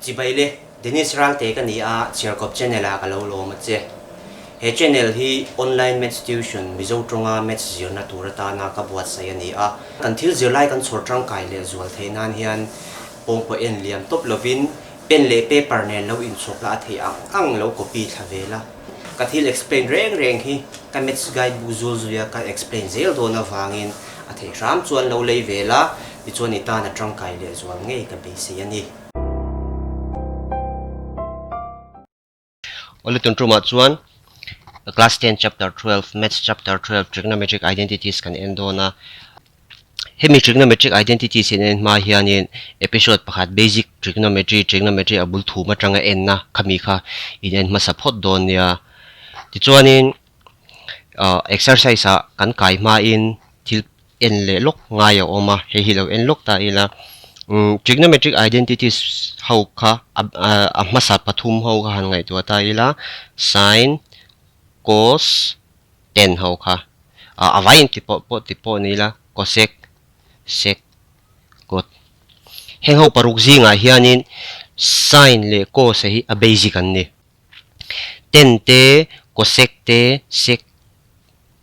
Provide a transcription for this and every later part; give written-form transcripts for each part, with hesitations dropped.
Chibai le, Dennis Ralte ka ni a, Chhiarkawp channel ah ka lo lawm a che. He channel hi online maths tuition Mizo tawnga maths zirna tur atana ka buatsaih a ni a. Kan thil zirlai kan chhawr tangkai leh zual theih nan hian pawngpaw en liam tawp lovin pen leh paper nen lo inchhawp la a theih ang ang lo copy thla ve la. Ka thil explain reng reng hi ka maths guide book zul zuia ka explain zel dawn avangin a theih hram chuan lo lei ve la, tichuan i tan a tangkai leh zual ngei ka beisei a ni. Awle tun tumah chuan Class 10 Chapter 12 Maths Chapter 12 Trigonometric Identities kan en dawn a. Hemi Trigonometric Identities in en hma hianin episode pakhat Basic Trigonometry, Trigonometry a bul thum atanga enna khami kha in en hmasa phawt dawn nia. Tichuanin exercise ah kan kai hmain thil en leh lawk ngai a awm a, hei hi lo en lawk ta ila. Trigonometric identities ho kha a hmasa pathum ho kha han ngaihtuah ta ila, sin, cos, tan ho kha a vaiin ti pawh pawh ti pawh ni ila, cosec, sec, cot. Heng ho paruk zingah hianin sin leh cos hi a basic an ni. Tan te, cosec te, sec,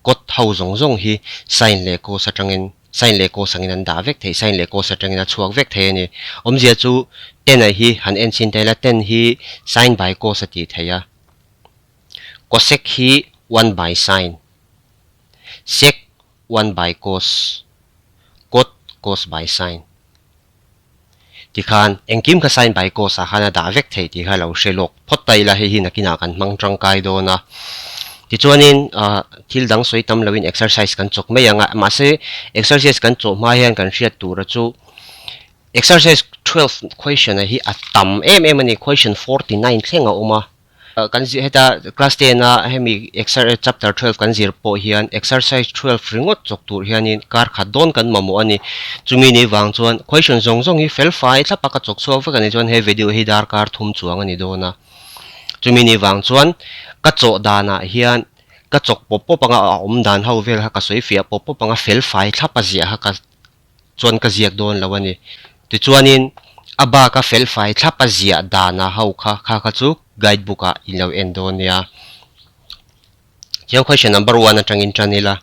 Cot ho zawng zawng hi sin leh cos atangin sin leh cos angin an dah vek thei, sin leh cos atangin a chhuak vek thei a ni. Awmzia chu tan a hi han en chhin ta ila tan hi sin by cos a tih theih a, cosec hi one by sin, sec one by cos, cot cos by sin. Tikhan engkim kha sign by cos ah khan a dah vek theih tih kha lo hre lawk phawt ta ila hei hi nakinah kan hmang tangkai dawn a. Tichuanin ah thil dang sawi tam loin exercise kan chawk mai ang a, mahse exercise kan chawh hma hian kan hriat tura chu exercise 12 question ah hi a tam em em a ni, question 49 thleng a awm a. Kan zir heta class ten a hemi exer chapter 12 kan zir pawh hian exercise 12 ringawt chawk tur hianin kar khat dawn kan mamawh a ni. Chumi ni vang chuan question zawng zawng hi fel fai thlap a ka chawk chhuak vek a ni chuan he video hi darkar thum chuang a ni dawn a. Chumi ni vang chuan ka chawh danah hian ka chawk pawp pawp anga a awm dan ho vel kha ka sawi fiah pawp pawp anga fel fai thlap a ziah kha ka chuan ka ziak dawn lo a ni. Tichuanin a bak a felfai thlap a ziah dana ho kha kha kha chu guide book ah in lo en dawn nia. Tichuan question number one atangin tan ila.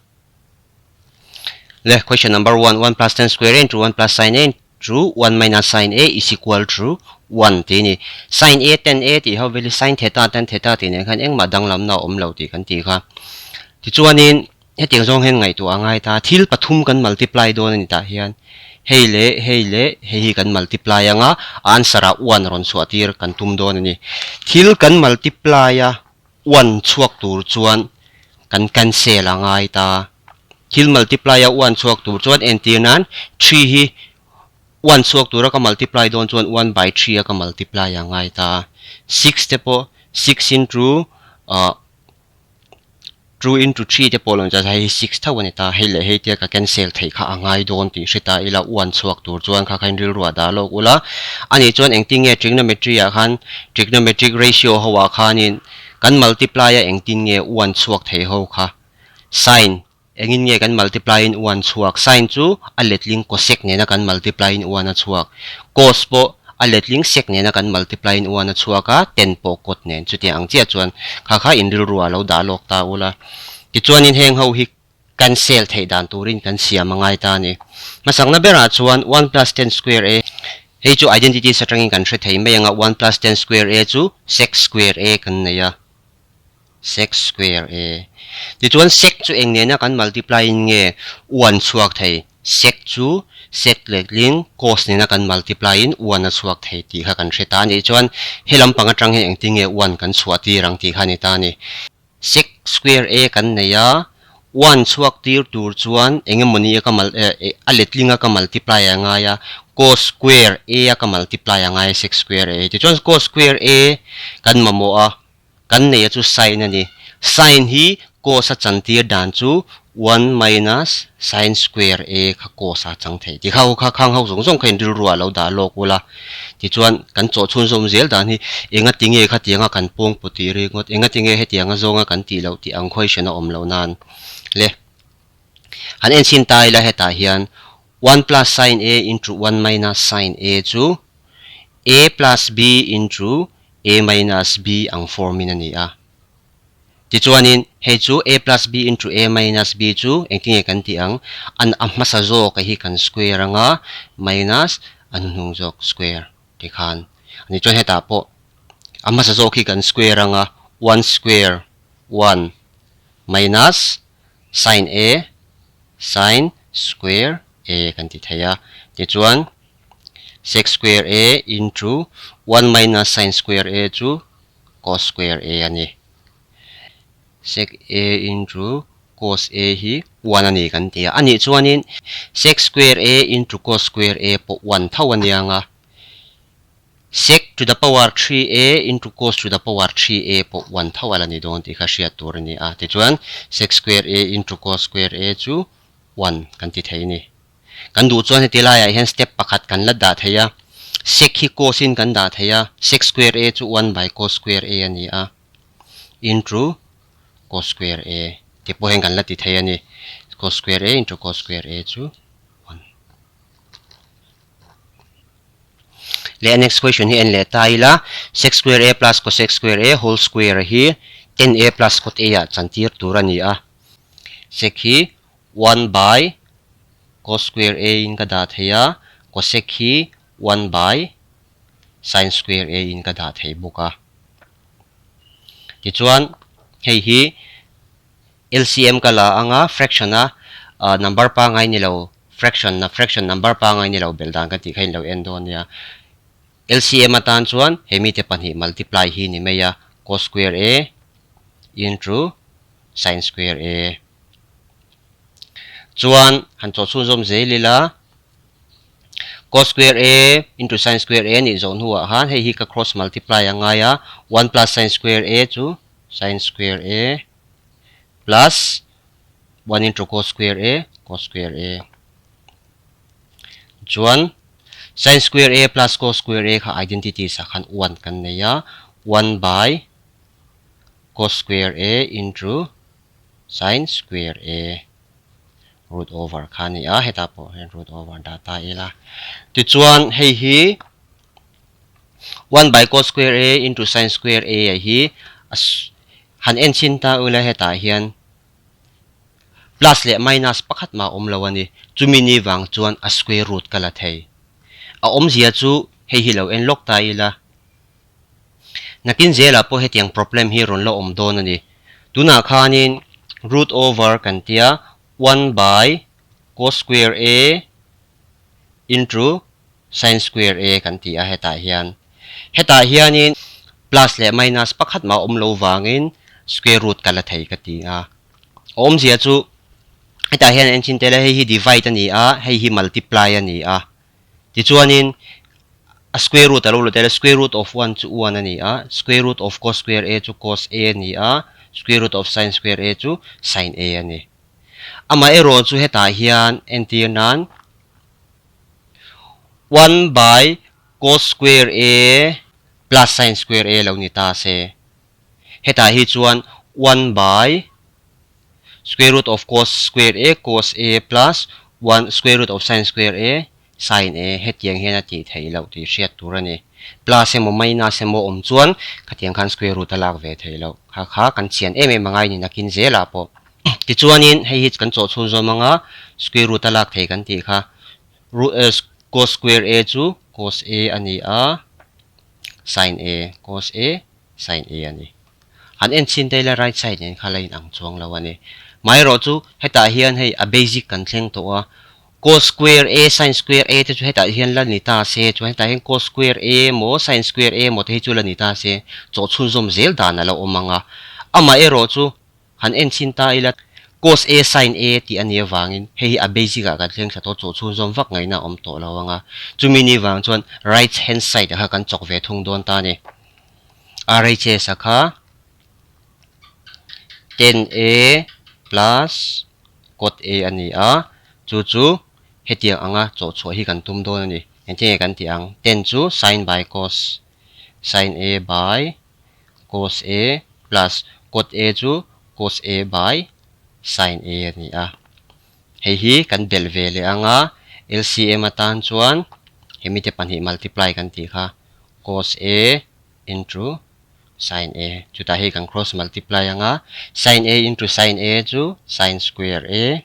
Le question number one, one plus tan square a into one plus sin a into one minus sin a is equal to one tih a ni. Sin a tan a tih ho vel hi sin theta tan theta tih nen khan engmah danglamna a awm lo tih kan tih kha. Tichuanin Hetiang zawng hian ngaihtuah a ngai ta, thil pathum kan multiply dawn a ni tah hian hei leh hei leh hei hi kan multiply ang a, answer ah one rawn chhuah tir kan tum dawn a ni. Thil kan multiply a one chhuak tur chuan kan cancel a ngai ta. Thil multiply a one chhuak tur chuan entir nan three hi one chhuak tura ka multiply dawn chuan one by three a ka multiply a ngai ta. Six te pawh six into ah Two into three te pawh lo ni ta hei hi six tho a ni ta, hei leh hei te ka cancel theih kha a ngai dawn tih hre ta ila uan chhuak tur chuan kha kha in rilru ah dah lawk ula, ani chuan engtin nge trigonometry ah khan trigonometric ratio ho ah khanin kan multiply a engtin nge uan chhuak thei ho kha sin engin nge kan multiply in uan chhuak sin chu a letling cosec nena kan multiply in uan a chhuak cos pawh A letling sek nena kan multiply in uan a chhuak a, ten pawh kawt nen. Chutiang ang chiah chuan kha kha in rilru ah lo dah lawk ta ula. Tichuanin heng ho hi cancel theih dan turin kan siam a ngai ta a ni. Hmasakna berah chuan one plus tan square a, hei chu identities atangin kan hre thei mai ang a, one plus tan square a chu sec square a kan nei a, sec square a. Tichuan sec chu eng nena kan multiply in nge uan chhuak thei? Sec chu sec letling cos nena kan multiply in uan a chhuak thei tih kha kan hre ta a nih chuan he lampang atang hian engtin nge uan kan chhuah tir ang tih kha a ni ta a ni. Sec square a kan nei a, uan chhuak tir tur chuan eng emawni a ka mul a letling a ka multiply a ngai a, cos square a a ka multiply a ngai a sec square a. Tichuan cos square a kan mamawh a. Kan neia chu sin a ni. Sin hi cos a chantir dan chu one minus sin square a kha cos a chang thei. Ti kha ho kha khang ho zawng zawng kha in rilru ah lo dah lawk ula. Tichuan kan chawh chhun zawm zel dan hi enga ti nge khatianga kan pawng pawh tih ringawt, enga ti nge hetianga zawnga kan tih loh tih ang question a awm loh nan le. Han en chhin ta ila hetah hian one plus sin a into one minus sin a chu. A plus B into A minus B ang form in a ni a. Tichuanin hei chu A plus B into A minus B chu engtin nge kan tih ang? An a hmasa zawk a hi kan square anga minus a hnuhnung zawk square tikhan a ni. Chuan hetah pawh a hmasa zawk hi kan square anga one square one minus sin A sin square A kan ti thei a. Tichuan sec square A into one minus sin square A chu cos square A a ni. Sec A into cos A hi one a ni kan ti a. A nih chuanin sec square A into cos square A pawh one tho a nia nga. Sec to the power 3a into cos to the power 3a pawh one tho a la ni dawn tih kha hriat tur a ni a. Tichuan sec square A into cos square A chu one kan ti thei a ni. Kan duh chuan heti laiah hian step pakhat kan la dah thei a, sec hi cos in kan dah thei a, sec square A chu one by cos square A a ni a, into cos square A tih pawh hian kan la ti thei a ni. Cos square A into cos square A chu one. Leh next question hi en leh ta ila, sec square A plus cosec square A whole square hi tan A plus cot A ah chantir tur a ni a. Sec hi one by cos square A in ka dah thei a, cosec hi one by sin square A in ka dah thei bawk a. Tichuan hei hi LCM ka la anga fraction a number pangai ni lo fraction na fraction number pangai ni lo belh dan ka tih kha in lo en dawn nia. LCM atan chuan he mite pahnih multiply hi ni mai a cos square A into sin square A. Chuan han chawh chhunzawm zel ila cos square A into sin square A nih zawh hnuah khan hei hi ka cross multiply a ngai a one plus sin square A chu sin square A plus 1 into cos square A cos square A chuan sin square A plus cos square A kha identity sa khan 1 kan nei a 1 by cos square A into sin square A root over kha ni a hetah pawh hian root over dah ta ila tichuan hei hi 1 by cos square A into sin square A a hi a Han en chhin ta ula hetah hian plus leh minus pakhat mah a awm lo a ni. Chumi ni vang chuan a square root ka la thei. A awmzia chu hei hi lo en lawk ta ila. Nakin zelah pawh hetiang problem hi rawn la awm dawn a ni. Tunah khanin root over kan tia one by cos square A into sin square A kan ti a hetah hian. Hetah hianin plus leh minus pakhat mah awm lo vangin square root ka la thei ka ti a. A awmzia chu hetah hian en chin tel a hei hi divide a ni a, hei hi multiply a ni a. Tichuanin a square root a lo la tel a, square root of one chu one a ni a, square root of cos square A chu cos A a ni a, square root of sin square A chu sin A a ni. Amaherawh chu hetah hian entir nan One by cos square A plus sin square A lo ni ta se. Hetah hi chuan one by square root of cos square A cos A plus one square root of sin square A sin A hetiang hian a tih theih loh tih hriat tur a ni. Plus emaw minus emaw awm chuan khatiang khan square root a lak ve theih loh. Kha kha kan chian em em a ngai ni nakin zelah pawh. Tichuanin hei hi kan chawh chhun zawm anga square root a lak thei kan tih kha root eh cos square a chu cos a a ni a sin a cos a sin a a ni. Han en chhin te ila right side nen kha la inang chuang lo a ni. Maherawh chu hetah hian hei a basic kan thleng tawh a cos square a sin square a te chu hetah hian la ni ta se chuan hetah hian cos square a emaw sin square a emaw te hi chu la ni ta se chawh chhunzawm zel dan a la awm ang a amaherawh chu Han en chhin ta ila, cos A sin A tih a nih avangin hei hi a basic ah kan thleng thla tawh, chawh chhun zawm vak ngaihna a awm tawh lo ang a. Chumi ni vang chuan right hand side ah kha kan chawk ve thung dawn ta a ni. RHS a kha tan A plus cot A a ni a, chu chu hetiang anga chawh chhuah hi kan tum dawn a ni. Engtin nge kan tih ang? Tan chu sin by cos, sin A by cos A plus cot A chu cos A by sin A a ni a. Hei hi kan belh ve leh ang a, LCM atan chuan hemi te pahnih multiply kan tih kha. cos A into sin A. Chutah hei kan cross multiply anga sin A into sin A chu sin square A,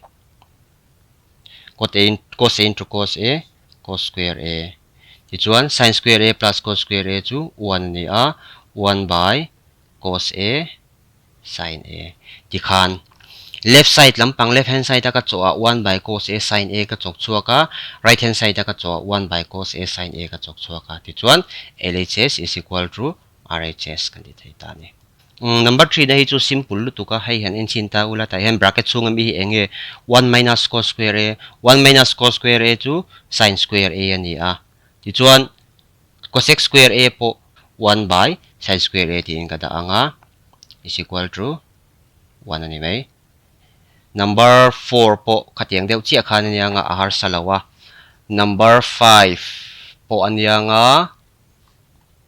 cot A cos A into cos A cos square A. Tichuan sin square A plus cos square A chu 1 a ni a, 1 by cos A sin A. Tikhan left side lampang left hand side a ka chawh ah 1 by cos A sin A ka chawk chhuak a, right hand side a ka chawh ah 1 by cos A sin A ka chawk chhuak a. Tichuan LHS is equal to RHS kan ti thei ta a ni. Number 3 na hi chu simple lutuk a, hei hian en chhin ta ula tah hian bracket chhung ami hi eng nge 1 minus cos square A, 1 minus cos square A chu sin square A a ni a. Tichuan Cosec square A pawh 1 by sin square A tiin ka dah ang a, is equal to 1 a ni mai. Number 4 pawh khatiang deuh chiah khan a nia nga a harsa lo a. Number 5 pawh a nia nga,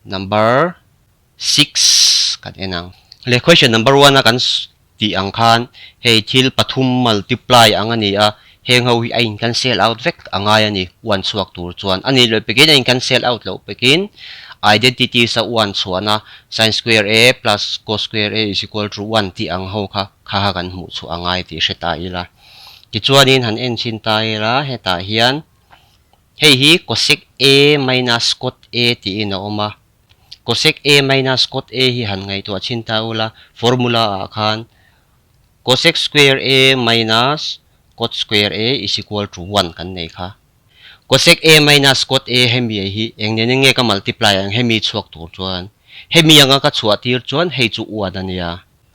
number 6 kan en ang. Le question number 1 a kan tih ang khan hei thil pathum multiply ang a ni a, heng ho hi a in cancel out vek a ngai a ni uan chhuak tur chuan. A nih loh pekin a in cancel out loh pekin identities a uan chhuahna sin square A plus cos square A is equal to 1 tih ang ho kha kha kha kan hmuh chhuah a ngai tih hre ta ila. Tichuanin han en chhin ta ila hetah hian hei hi cosec A minus cot A tiin a awm a. Cosec A minus cot A hi han ngaihtuah chhin ta ula, formula ah khan cosec square A minus cot square A is equal to 1 kan nei kha. Cosec A minus cot A hemi hi eng nen nge ka multiply ang hemi chhuak tur chuan hemi anga ka chhuah tir chuan hei chu 1 a nia.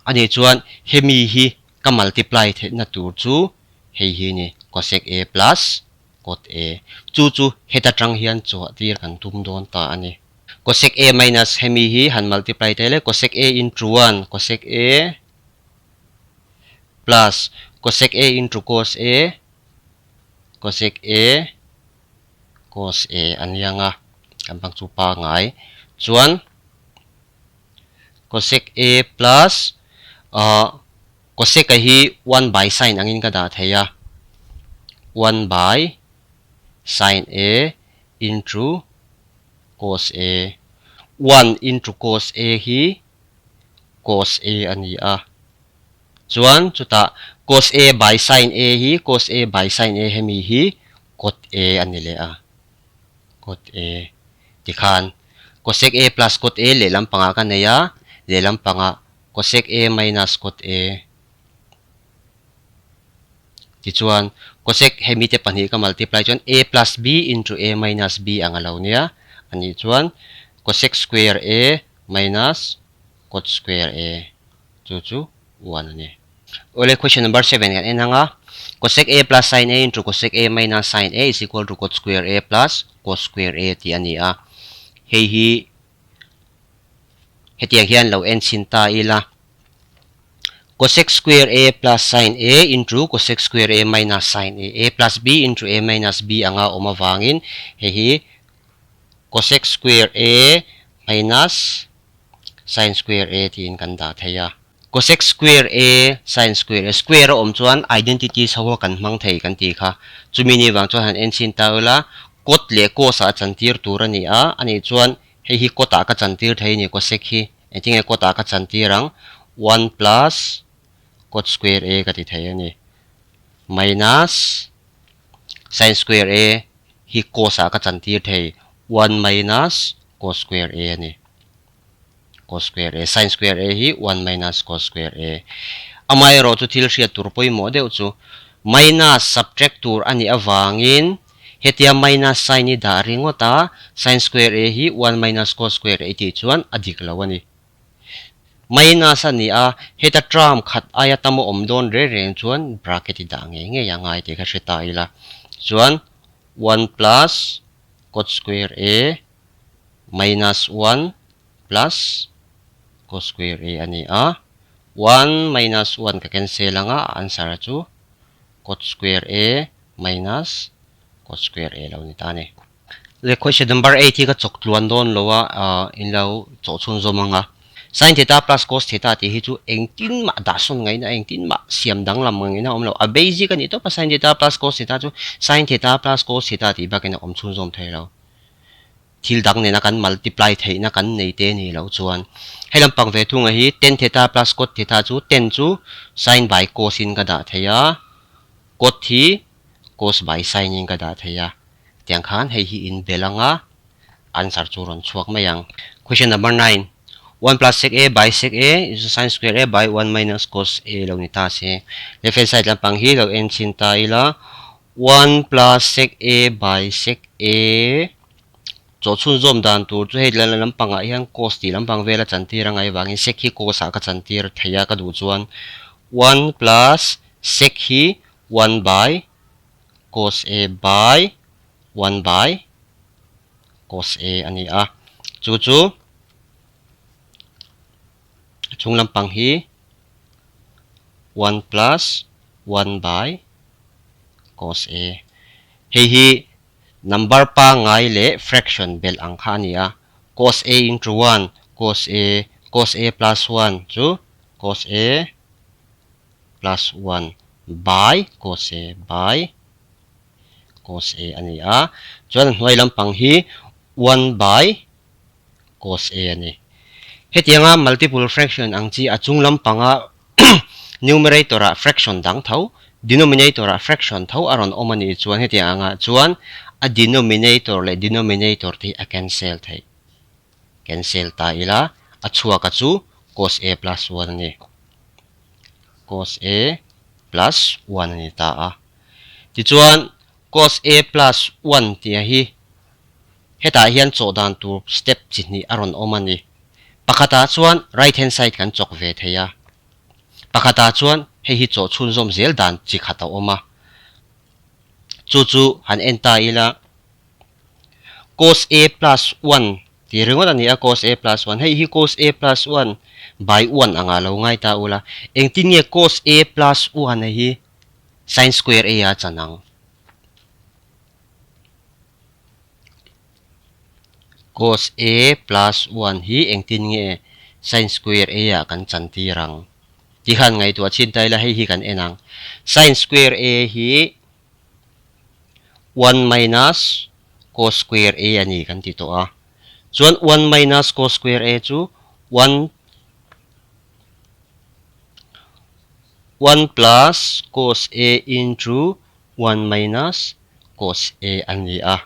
Ani chuan hemi hi ka multiply theihna tur chu hei hi ni cosec A plus Cot A. Chu chu heta tang hian chhuah tir kan tum dawn ta a ni. Cosec A minus hemi hi han multiply thei le, cosec A into 1 cosec A plus cosec A into cos A cosec A cos A a ni ang a, kan bang chu pangai. Chuan cosec A plus ah Cosec a hi 1 by sin angin ka dah thei a, 1 by sin A into cos A. 1 into cos A hi cos A a ni a. Chuan chutah cos A by sin A hi cos A by sin A hemi hi cot A a ni leh a, cot A. Tikhan cosec A plus cot A lehlam pangah ka nei a, lehlam pangah Cosec A minus cot A tichuan cosec hemi te pahnih ka multiply chuan A plus B into A minus B ang a lo nia, anih chuan cosec square A minus cot square A chu chu 1 a ni. Awle question number 7 kan en ang a, cosec A plus sin A into cosec A minus sin A is equal to cot square A plus cos square A tih a ni a, hei hi Hetiang hian lo en chhin ta ila, cosec square A plus sin A into cosec square A minus sin A, A plus B into A minus B anga awm avangin hei hi cosec square A minus sin square A tiin kan dah thei a. Cosec square A sin square A, square a awm chuan identities ho kha kan hmang thei kan tih kha. Chumi ni vang chuan han en chhin ta ila, cot leh cos ah chantir tur a ni a, anih chuan Hei hi cot ah ka chantir thei a ni cosec hi. Engtinge cot ah ka chantir ang? 1 plus cot square A ka ti thei a ni. Minus sin square A hi cos ah ka chantir thei 1 minus cos square A a ni. Cos square A, sin square A hi 1 minus cos square A. Amaherawh chu thil hriat tur pawimawh deuh chu minus subtract tur a nih avangin Hetia minus sign i dah ringawt a, sin square A hi 1 minus cos square A tih chuan a dik lo a ni. Minus a ni a, heta term khat aia tam a awm dawn reng reng chuan bracket i dah ngei ngei a ngai tih kha hre ta ila. Chuan 1 plus cot square A minus 1 plus cos square A a ni a, 1 minus 1 ka cancel ang a, a answer chu cot square A minus cot square A lo ni ta a ni. Le question number 8 hi ka chawk tluan dawn lo a, ah in lo chawh chhun zawm ang a. Sin theta plus cos theta tih hi chu engtin mah dah sawn ngaihna engtin mah siam danglam ngaihna a awm lo. A basic a nih tawp a sin theta plus cos theta chu sin theta plus cos theta tih bakin a awm chhun zawm thei lo. Thil dang nena kan multiply theihna kan nei te ni loh chuan hei lampang ve thunga hi tan theta plus cot theta chu tan chu sin by cos in ka dah thei a, cot hi cos by sin in ka dah thei a, tiang khan hei hi in bel anga answer chu rawn chhuak mai ang. Question number nine, one plus sec a by sec a is sin square a by one minus cos a lo ni ta se. Left hand side lampang hi lo en chhin ta ila One plus sec A by sec A Chaw chhunzawm dan tur chu hei lampangah hian cos tih lampang vela chantir a ngaih vangin sec hi cos ah ka chantir thei a ka duh chuan one plus sec hi one by cos A by one by cos A a ni a chu chu a chung lampang hi one plus one by cos A. Hei hi number pangngai leh fraction belh ang kha a ni a, cos A into one, cos A, cos A plus one chu cos A plus one by cos A by cos A a ni a, chuan a hnuai lampang hi one by cos A a ni. Hetianga multiple fraction ang chi a chung lampanga numerator-ah fraction dang tho, denominator-ah fraction tho a rawn awm a nih chuan hetiang angah chuan a denominator leh denominator te hi a cancel theih. Cancel ta ila a chhuaka chu cos A plus one a ni. Cos A plus one a ni ta a. Tichuan cos A plus one tih hi Hetah hian chawh dan tur step chi hnih a rawn awm a ni. Pakhatah chuan right hand side kan chawk ve thei a. Pakhatah chuan hei hi chawh chhunzawm zel dan chi khat a awm a. Chu chu han en ta ila cos A plus one tih ringawt a ni a, cos A plus one. Hei hi cos A plus one by one angah lo ngai ta ula. Engtin nge cos A plus one a hi sin square A a chan ang? Cos A plus one hi engtin nge sin square A ah kan chan tir ang? Ti khan ngaihtuah chin ta ila hei hi kan en ang. Sin square A hi one minus cos square A a ni kan ti tawh a. Chuan one minus cos square A chu one one plus cos A into one minus cos A a ni a.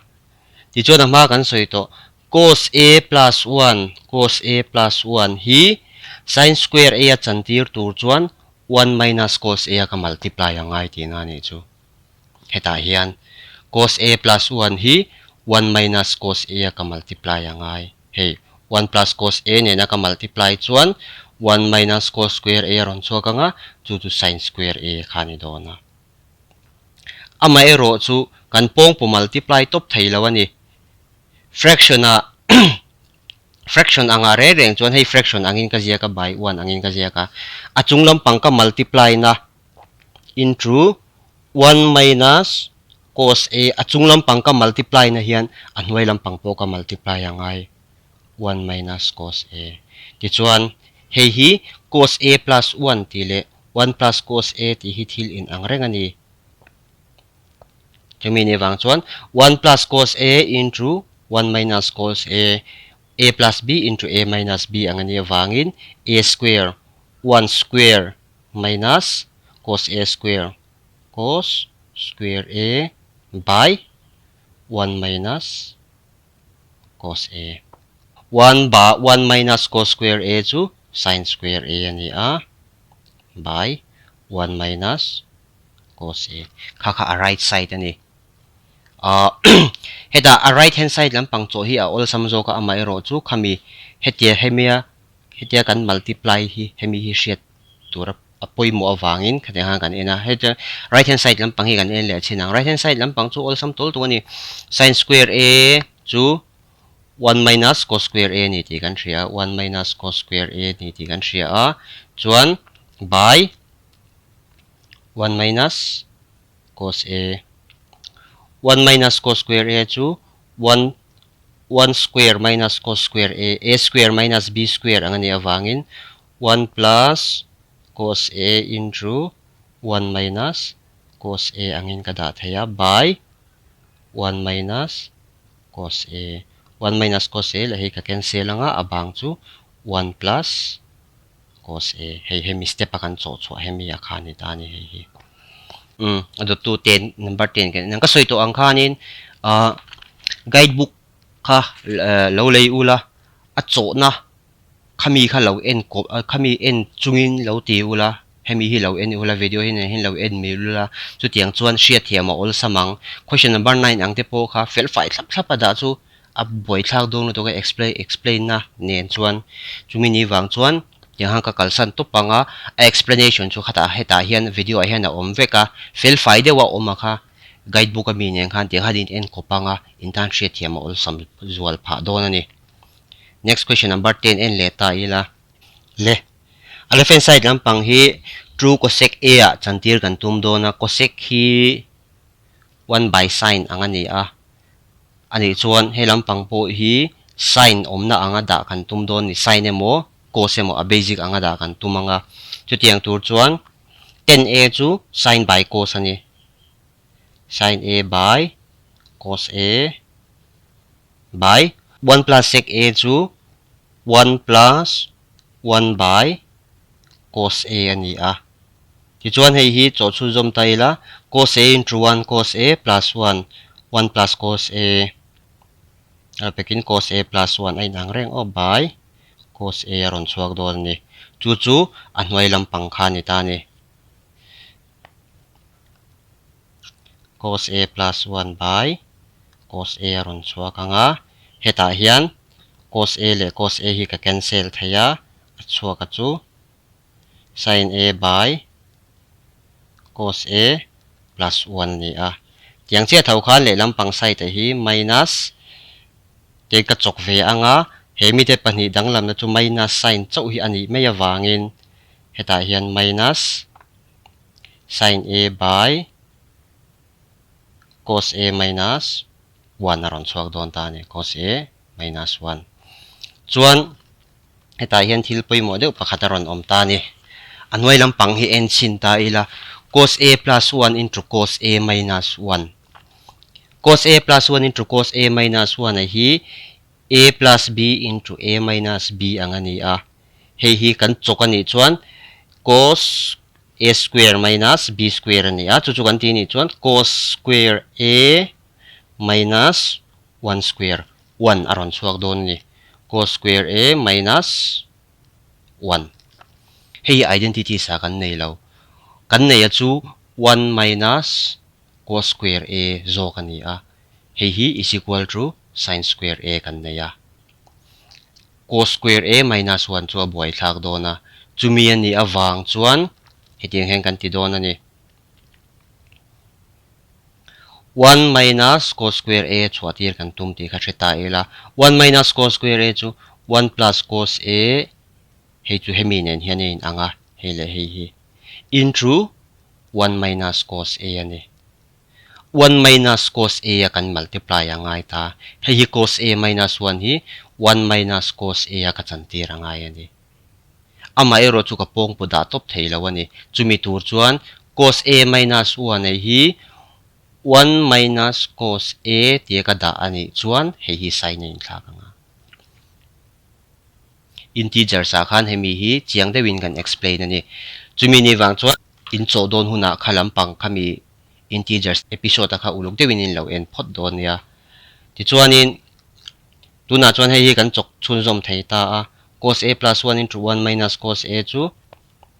Tichuan a hma kan sawi tawh, cos A plus one, cos A plus one hi sin square A a chantir tur chuan one minus cos A a ka multiply a ngai tihna a nih chu. Hetah hian cos A plus one hi one minus cos A a ka multiply a ngai. Hei, one plus cos A nena ka multiply chuan one minus cos square A a rawn chhuak ang a, chu chu sin square A kha a ni dawn a. Amaherawh chu kan pawngpu multiply tawp thei lo a ni. Fraction ah fraction anga reng reng chuan hei fraction angin ka ziak a by one angin ka ziak a. A chung lampang ka multiply na into one minus cos a a chung lampang ka multiply na hian a hnuai lampang pawh ka multiply a ngai one minus cos a. Tichuan hei hi cos a plus one tih leh One plus cos A tih hi thil in ang reng a ni. Chumi ni vang chuan one plus cos A into one minus cos A, A plus B into A minus B ang a nih avangin A square one square minus cos A square cos square A by one minus cos A. One ba one minus cos square A chu sin square A a ni a, by one minus cos A. Kha kha a right side a ni. Ahh hetah a right hand side lampang chawh hi a awlsam zawk a, amaherawh chu khami hetia hemia hetia kan multiply hi hemi hi hriat tura a pawimawh avangin khatiang khan kan en a, heta right hand side lampang hi kan en leh chin ang, right hand side lampang chu awlsam tawl tuk a ni, sin square A chu one minus cos square A ni tih kan hria a, one minus cos square A ni tih kan hria a, chuan by one minus cos A, one minus cos square A chu one one square minus cos square A, A square minus B square ang a nih avangin One plus cos A into one minus cos A angin ka dah thei a, by one minus cos A. 1 minus cos A leh hei ka cancel anga a bang chu 1 plus cos A hei hemi step a kan chawh chhuah hemi a kha ni ta a ni hei hi. Umm a dawttu ten number ten kan en ang ka sawi tawh ang khanin ah guide book kha lo lei ula a chawhna khami kha lo en kawp khami en chungin lo ti ula hemi hi lo en ula video hi nen hian lo en mil ula chutiang chuan hriatthiam a awlsam ang question number nine ang te pawh kha fel fai thlap thlap a dah chu a buaithlak dawn lutuk a explain explain na nen chuan chumi ni vang chuan tiang khan ka kalsan tawp ang a a explanation chu khatah hetah hian video ah hian a awm vek a fel fai deuh a awm a kha guide book ami nen khan tiang khan in en kawp ang a in tan hriatthiam a awlsam zual phah dawn a ni. Next question number 10 en leh ta ila. Le. A left hand side lampang hi true cosec A ah chantir kan tum dawn a, cosec hi 1 by sin ang a ni a. A nih chuan he lampang pawh hi sin awmna anga dah kan tum dawn ni, sin emaw cos emaw a basic anga dah kan tum ang a. Chutiang tur chuan tan A chu sin by cos a ni. Sin A by cos A. by 1 plus sec A chu 1 plus 1 by cos A a ni a. Tichuan hei hi chaw chhun zawm ta ila cos A into 1 cos A plus 1, 1 plus cos A a pekin cos A plus 1 a inang reng aw by cos A a rawn chhuak dawn a ni. Chu chu a hnuai lampang kha a ni ta a ni. Cos A plus 1 by cos A a rawn chhuak ang a, hetah hian cos A leh cos A hi ka cancel thei a, a chhuak a chu sin A by cos A plus 1 a ni a. Tiang chiah tho khan lehlam pang side ah hi minus te ka chawk ve ang a, he mite pahnih danglamna chu minus sign chauh hi a nih mai avangin hetah hian minus sin A by cos A minus 1 a rawn chhuak dawn ta a ni, cos A minus 1. Chuan hetah hian thil pawimawh deuh pakhat a rawn awm ta a ni. A hnuai lampang hi en chhin ta ila, cos A plus 1 into cos A minus 1. Cos A plus 1 into cos A minus 1 a hi A plus B into A minus B ang a ni a. Hei hi kan chawk a nih chuan cos A square minus B square a ni a, chu chu kan tih nih chuan cos square A minus 1 square, 1 a rawn chhuak dawn a ni. Cos square A minus 1. Hei hi identity sa kan nei lo. Kan nei a chu 1 minus cos square A zawk a ni a. Hei hi is equal to sin square A kan nei a. Cos square A minus 1 chu a buaithlak dawn a, chumi a nih avang chuan hetiang hian kan ti dawn a ni. 1 minus cos square A chhuah tir kan tum tih kha hre ta ila. 1 minus cos square A chu 1 plus cos A, hei chu hemi nen hian a inang a, hei leh hei hi into 1 minus cos A a ni. 1 minus cos A a kan multiply a ngai ta. Hei hi cos A minus 1 hi 1 minus cos A a ka chantir a ngai a ni. Amaherawh chu ka pawngpu dah tawp thei lo a ni. Chumi tur chuan cos A minus 1 a hi 1 minus cos A tia ka dah a nih chuan hei hi sign a inthlak ang a. Integers ah khan hemi hi chiang deuhin kan explain a ni. Chumi ni vang chuan in chawh dawn hunah kha lampang khami integers episode a kha uluk deuhin in lo en phawt dawn nia. Tichuanin tunah chuan hei hi kan chawk chhunzawm thei ta a, cos a plus 1 into 1 minus cos a chu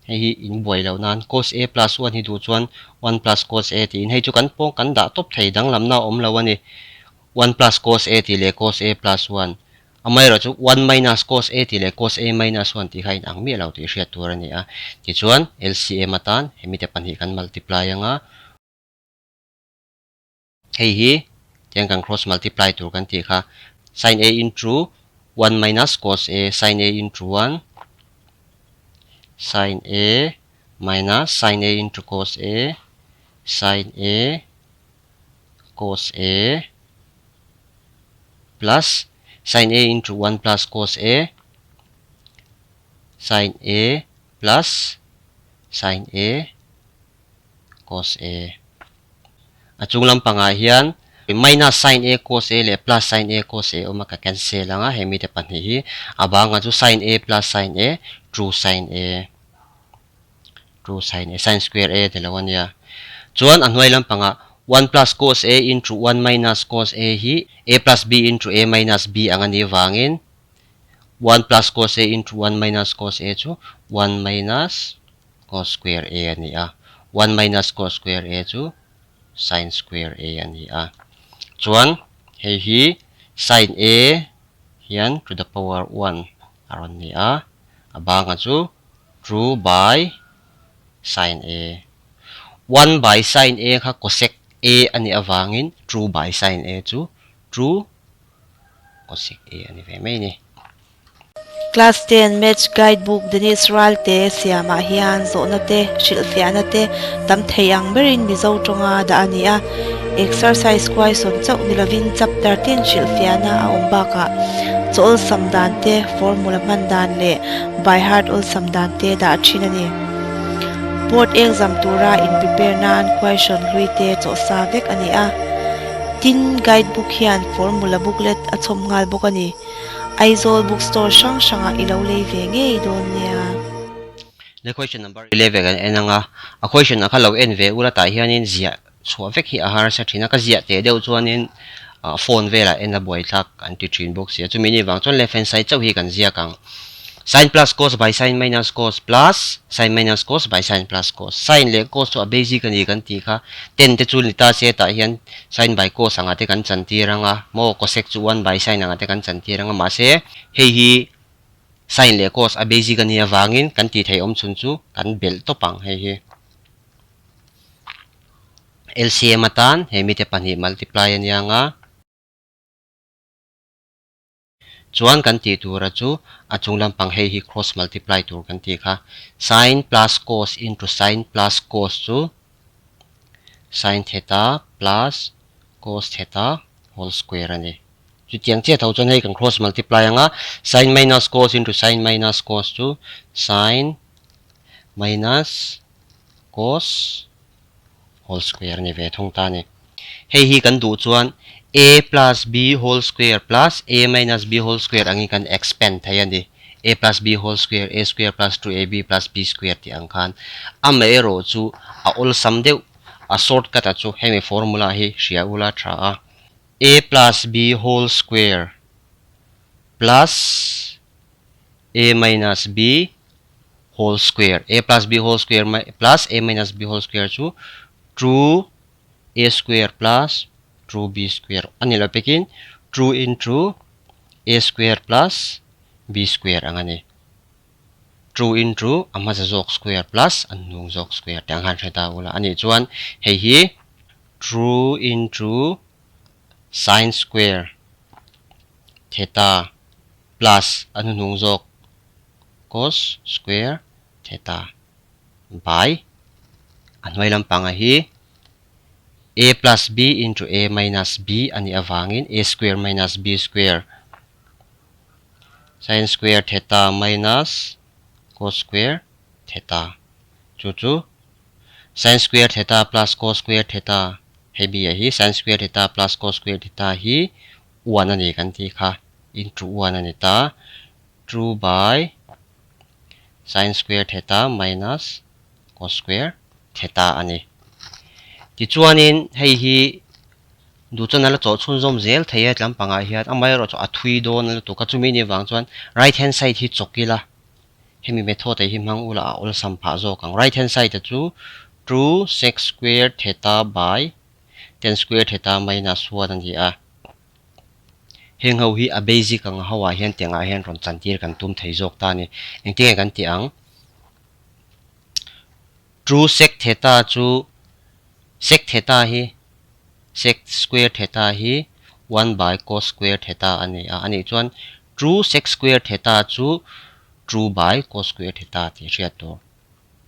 hei hi in buai loh nan cos a plus 1 hi duh chuan 1 plus cos a tiin hei chu kan pawng kan dah tawp thei danglamna a awm lo a ni. 1 plus cos a tih leh cos a plus 1 Amaherawh chu 1 minus cos A tih leh cos A minus 1 tih kha inang miah lo tih hriat tur a ni a. Tichuan, LCM atan hemi te pahnih kan multiply ang a. Hei hi tiang kan cross multiply tur kan tih kha sin A into 1 minus cos A sin A into 1 sin A minus sin A into cos A sin A cos A plus sin A into 1 plus cos A sin A plus sin A cos A. A chung lampangah hian Minus sin A cos A leh plus sin A cos A awm a ka cancel ang a, hemi te pahnih hi a banga chu sin A plus sin A true sin A true sin A sin square A ti lo a nia. Chuan a hnuai lampangah one plus cos A into one minus cos A hi A plus B into A minus B ang a nih vangin one plus cos A into one minus cos A chu one minus cos square A a ni a, one minus cos square A chu sin square A a ni a. Chuan hei hi sin A hian to the power one a rawn ni a, a banga chu two by sin A. One by sin A kha cosec A a nih avangin two by sin A chu two cosec A a ni ve mai a ni. Class 10 Maths Guide Book Dennis Ralte siamah hian zawhna te, hrilhfiahna te tam thei ang berin Mizo tawnga dah a ni a. Exercise question chauh ni lovin chapter tin hrilhfiahna a awm bakah chaw awlsam dan te, formula hman dan leh by heart awlsam dan te dah thin a ni. Board exam tura in prepare nan question hlui te chawhsa vek a ni a. Tin, guide book hian formula booklet a chhawm nghal bawk a ni. Aizawl bookstore hrang hrangah i lo lei ve ngei dawn nia. Le question number 11 kan en anga, a question ah kha lo en ve ula tah hianin ziah chhuah vek hi a harsa thin a, ka ziah teh deuh chuanin phone velah en a buaithlak an ti thin bawk si a, chumi ni vang chuan left hand side chauh hi kan ziak ang. Sin plus cos by sin minus cos plus sin minus cos by sin plus cos. Sin leh cos chu a basic a ni kan tih kha. Ten te chu ni ta se tah hian sin by cos anga te kan chantir anga maw cosec chu one by sin anga te kan chantir anga mahse hei hi sin leh cos a basic a nih avangin kan tih theih awm chhun chu kan belh tawp ang hei hi. LCM atan he mite pahnih multiply a nia nga. Chuan kan tih tura chu a chung lampang hei hi cross multiply tur kan tih kha. Sin plus cos into sin plus cos chu sin theta plus cos theta whole square a ni. Chutiang chiah tho chuan hei kan cross multiply anga sin minus cos into sin minus cos chu sin minus cos whole square a ni ve thung ta a ni. Hei hi kan duh chuan a plus b whole square plus a minus b whole square angin kan expand thei a ni. A plus b whole square, a square plus 2ab plus b square tih ang khan. Amaherawh chu a awlsam deuh, a shortcut a chu hemi formula hi hria ula tha a. A plus b whole square plus a minus b whole square, a plus b whole square plus a minus b whole square chu two a square plus two b square a ni lo pekin two into a square plus b square ang a ni. Two into a hmasa zawk square plus a hnung zawk square tih ang khan hre ta ula a nih chuan hei hi two into sin square theta plus a hnuhnung zawk cos square theta by a hnuai lampanga hi a plus b into a minus b a nih avangin a square minus b square sin square theta minus cos square theta chu chu sin square theta plus cos square theta hei b ah hi sin square theta plus cos square theta hi one a ni kan tih kha into one a ni ta. 2 by sin square theta minus cos square theta a ni. Tichuanin hei hi duh chuan a la chawh chhunzawm zel thei a tlam pangah hian amaherawh chu a thui dawn a lutuk a, chumi nih vang chuan right hand side hi chawk ila hemi method hi hmang ula a awlsam phah zawk ang. Right hand side a chu 2 sec square theta by tan square theta minus 1 a ni a. Heng ho hi a basic ang ho ah hian tiang ah hian rawn chantir kan tum thei zawk ta a ni. Engtin nge kan tih ang? True sec theta chu sec theta hi sec square theta hi one by cos square theta a ni a. A nih chuan true sec square theta chu true by cos square theta tih hriat tur.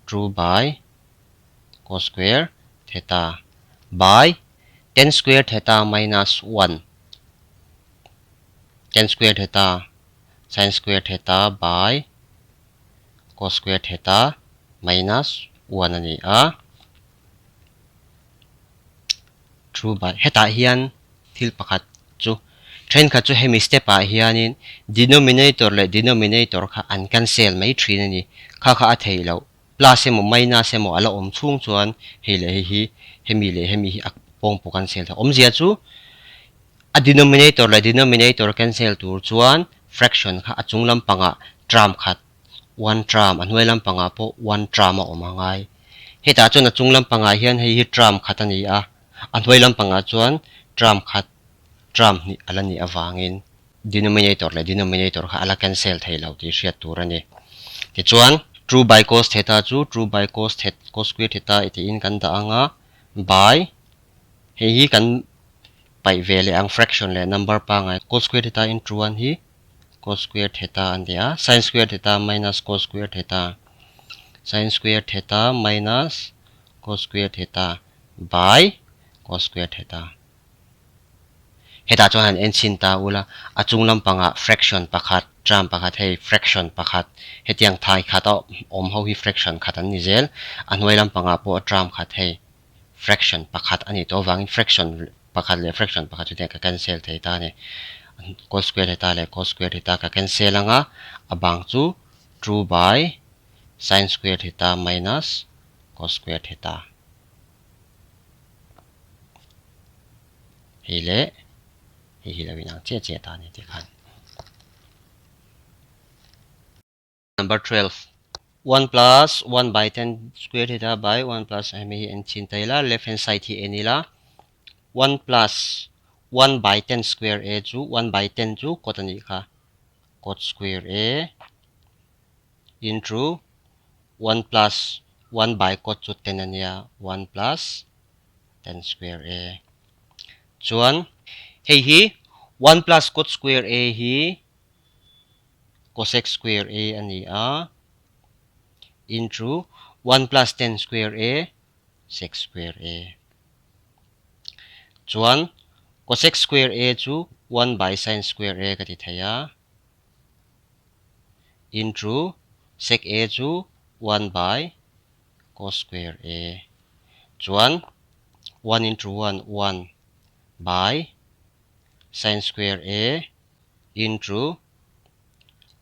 True by cos square theta by Tan square theta minus one tan square theta sin square theta by cos square theta minus one a ni a. True by hetah hian thil pakhat chu thenkhat chu hemi step ah hianin denominator leh denominator kha an cancel mai thin a ni. Kha kha a theih loh. Plus emaw minus emaw a la awm chhung chuan hei leh hei hi hemi leh hemi hi a pawngpu cancel theih. Awmzia chu a denominator leh denominator cancel tur chuan fraction kha a chung lampangah term khat one term a hnuai lampangah pawh one term a awm a ngai. Hetah chuan a chung lampangah hian hei hi term khat a ni a, a hnuai lampangah chuan term khat term hnih a la nih avangin denominator leh denominator kha a la cancel thei lo tih hriat tur a ni. Tichuan, two by cos theta chu two by cos thet cos square theta i tiin kan dah ang a, by hei hi kan paih ve leh ang fraction leh number pangngai cos square theta into one hi cos square theta a ni a, sin square theta minus cos square theta sin square theta minus cos square theta by cos square theta. Hetah chuan han en chhin ta ula, a chung lampangah fraction pakhat, term pakhat hei fraction pakhat, hetiang thai khat a awm ho hi fraction khat an ni zel, a hnuai lampangah pawh term khat hei fraction pakhat a nih tawh avangin fraction pakhat leh fraction pakhat chu ka cancel thei ta a ni. Cos square theta leh cos square theta ka cancel anga, a bang chu two by sin square theta minus cos square theta. Hei leh hei hi lo inang chiah chiah ta a ni tih khan. Number 12. 1 plus 1 by 10 square theta by 1 plus hemi hi en chin ta ila left hand side hi en ila 1 plus 1 by 10 square a chu 1 by 10 chu cot a nih kha cot square a into 1 plus 1 by cot chu 10 a nia 1 plus 10 square a chuan hei hi 1 plus cot square a hi cosec square a a ni a into 1 plus 10 square a sec square a chuan cosec square a chu 1 by sin square a ka ti thei a into sec a chu 1 by cos square a chuan 1 into 1 1 by sin square a into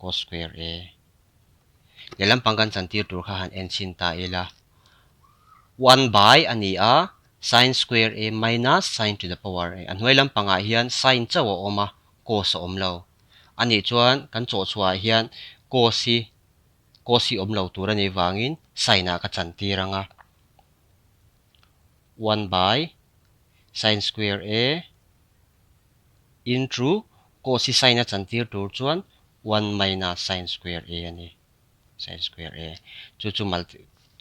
cos square a. Lehlam pang kan chantir tur kha han en chhin ta ila. 1 by a ni a, sin square a minus sin to the power a. A hnuai lampangah hian sin chauh a awm a, cos a awm lo. A nih chuan kan chawhchhuahah hian cos hi Cos hi awm lo tur a nih vangin sin ah ka chan tir ang a, 1 by sin square a into cos hi sin a chan tir tur chuan 1 minus sin square a a ni, sin square a chu chu mal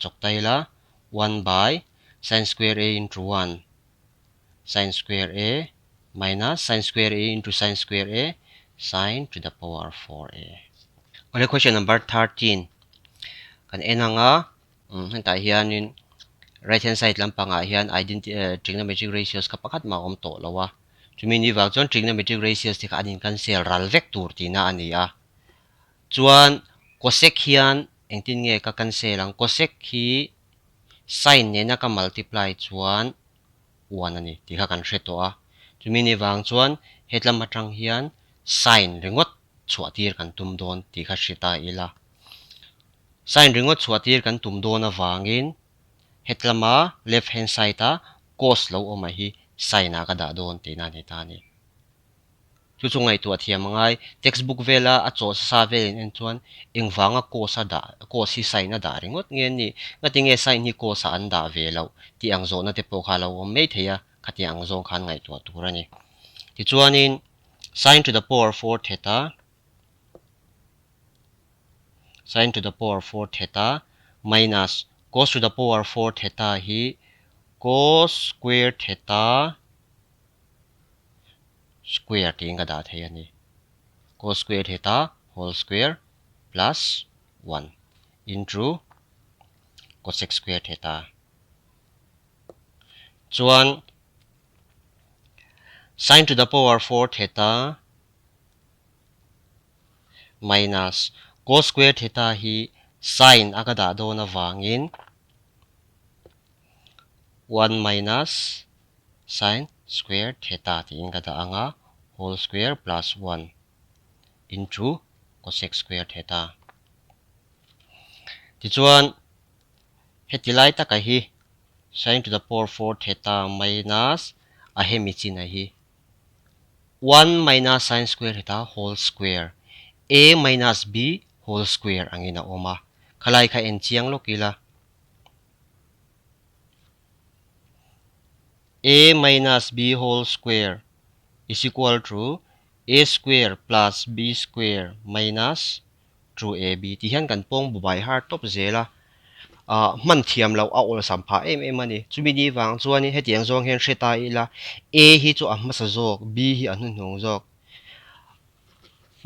chawk ta ila 1 by sin square a into 1 sin square a minus sin square a into sin square a sin to the power 4a. Awle question number 13 kan en ang a hetah hianin right hand side lampangah hian identity trigonometric ratios kha pakhat mah a awm tawh lo a chumi ni vang chuan trigonometric ratios te kha an in cancel ral vek tur tihna a ni a chuan cosec hian engtin nge ka cancel ang cosec hi sin nena ka multiply chuan uan a ni tih kha kan hre tawh a, chumi ni vang chuan hetlam atang hian sign ringawt chhuah tir kan tum dawn tih kha hre ta ila. Sign ringawt chhuah tir kan tum dawn avangin hetlama left hand side a cos lo awm ah hi sign ah ka dah dawn tihna a ni ta a ni. Chu chu ngaihtuah thiam a ngai. Textbook vela a chaw sa velin en chuan engvanga course a dah, course hi sign a dah ringawt nge ni? Ngatinge sign hi course ah an dah ve loh tih ang zawhna te pawh kha a lo awm mai thei a, khatiang ang zawng khan ngaihtuah tur a ni. Tichuanin sign to the power 4 theta, sin to the power 4 theta minus cos to the power 4 theta hi cos square theta square tiin ka dah thei a ni. Cos square theta whole square plus 1 into cosec square theta. Chuan sin to the power 4 theta minus cos square theta hi sin a ka dah dawn avangin 1 minus sin. square theta tiin ka dah ang a, whole square plus one into cosec square theta. Tichuan heti lai taka hi sin to the power 4 theta minus a hemi chin a hi 1 minus sin square theta whole square a minus b whole square angin a awm a, khalai kha en chiang lawk ila. A minus b whole square is equal to a square plus b square minus 2ab tih hian kan pawng bu bai har tawp zel a, ah hman thiam loh a awlsam phah em em a ni. Chumi ni vang chuanin hetiang zawng hian hre ta ila a hi chu a hmasa zawk b hi a hnuhnung zawk.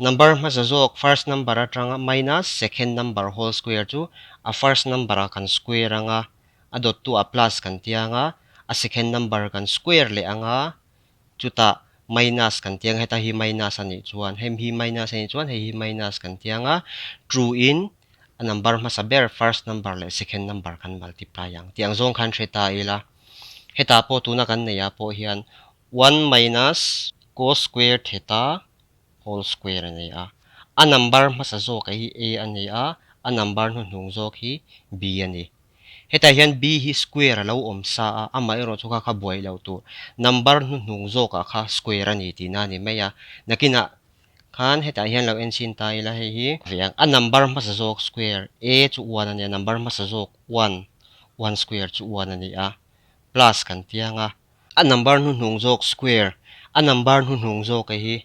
Number hmasa zawk first number atanga minus second number whole square chu a first number ah kan square anga a dawttu ah plus kan ti anga a second number kan square leh anga chutah minus kan ti anga heta hi minus a nih chuan hemi hi minus a nih chuan hei hi minus kan ti anga true in a number hmasa ber first number leh second number kan multiply ang tih ang zawng khan hre ta ila hetah pawh tuna kan neih ah pawh hian One minus cos square theta whole square a ni a. A number hmasa zawk hi a a ni a, a number hnuhnung zawk hi b a ni. Hetah hian b hi square a lo awm sa a, amaherawh chu kha kha buai loh tur. Number hnuhnung zawkah kha square a ni tihna a ni mai a. Nakinah khan hetah hian lo enchhin ta ila hei hi ve ang. A number hmasa zawk square a chu one a ni a, number hmasa zawk one, one square chu one a ni a, plus kan ti ang a. A number hnuhnung zawk square, a number hnuhnung zawk hi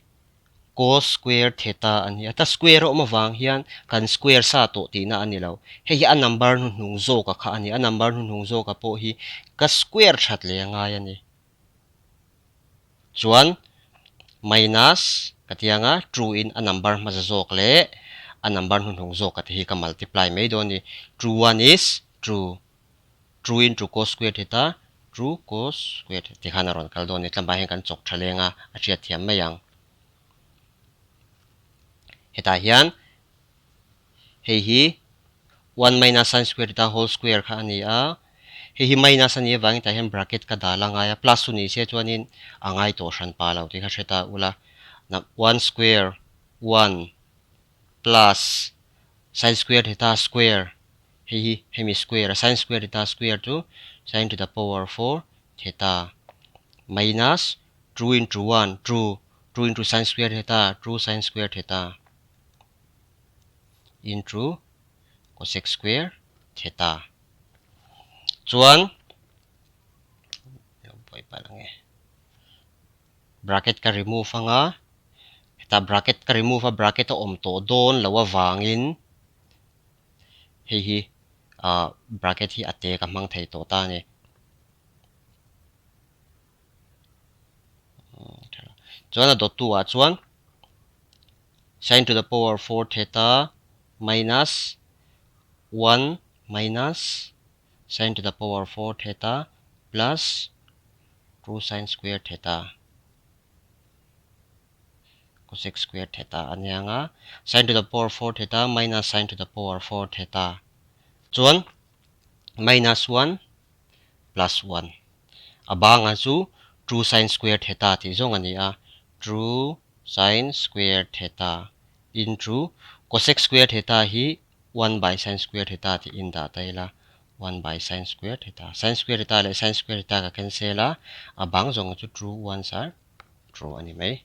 cos square theta a ni a. Ta square a awm avang hian kan square sa tawh tihna a ni lo. Hei hi a number hnuhnung zawka kha a ni. A number hnuhnung zawka pawh hi ka square that leh a ngai a ni. Chuan minus ka ti anga true in a number hmasa zawk leh a number hnuhnung zawka te hi ka multiply mai dawn a ni. True one is true. True in true cos square theta, true cos square theta ti khan a rawn kal dawn a ni. Tlangval hian kan chawk tha leng a, a hriat thiam mai ang. Hetah hian hei hi one minus sin square theta whole square kha a ni a, hei hi minus a nih avangin tah hian bracket ka dal a ngai a, plus chu ni se chuanin a ngai tawh hran pa lo tih kha hre ta ula. One square one plus sin square theta square Hei hi hemi square a sin square theta square chu sin to the power 4 theta minus 2 into 1 2 2 into sin square theta 2 sin square theta into cosec square theta chuan bracket ka remove anga heta bracket ka remove a bracket a awm tawh dawn loh avangin Hei hi ah bracket hi a te ka hmang thei tawh ta a ni. Chuan a dawttu ah chuan sin to the power 4 theta minus 1 minus sin to the power 4 theta plus 2 sin square theta. Cosec square theta a nia ang a, sin to the power 4 theta minus sin to the power 4 theta chuan minus 1 plus 1 a banga chu 2 sin square theta tih zawng a ni a, 2 sin square theta into cosec square theta hi 1 by sin square theta tih in dah ta ila 1 by sin square theta, sin square theta leh sin square theta ka cancel a, a bang zawng chu 2 ones are true a ni mai.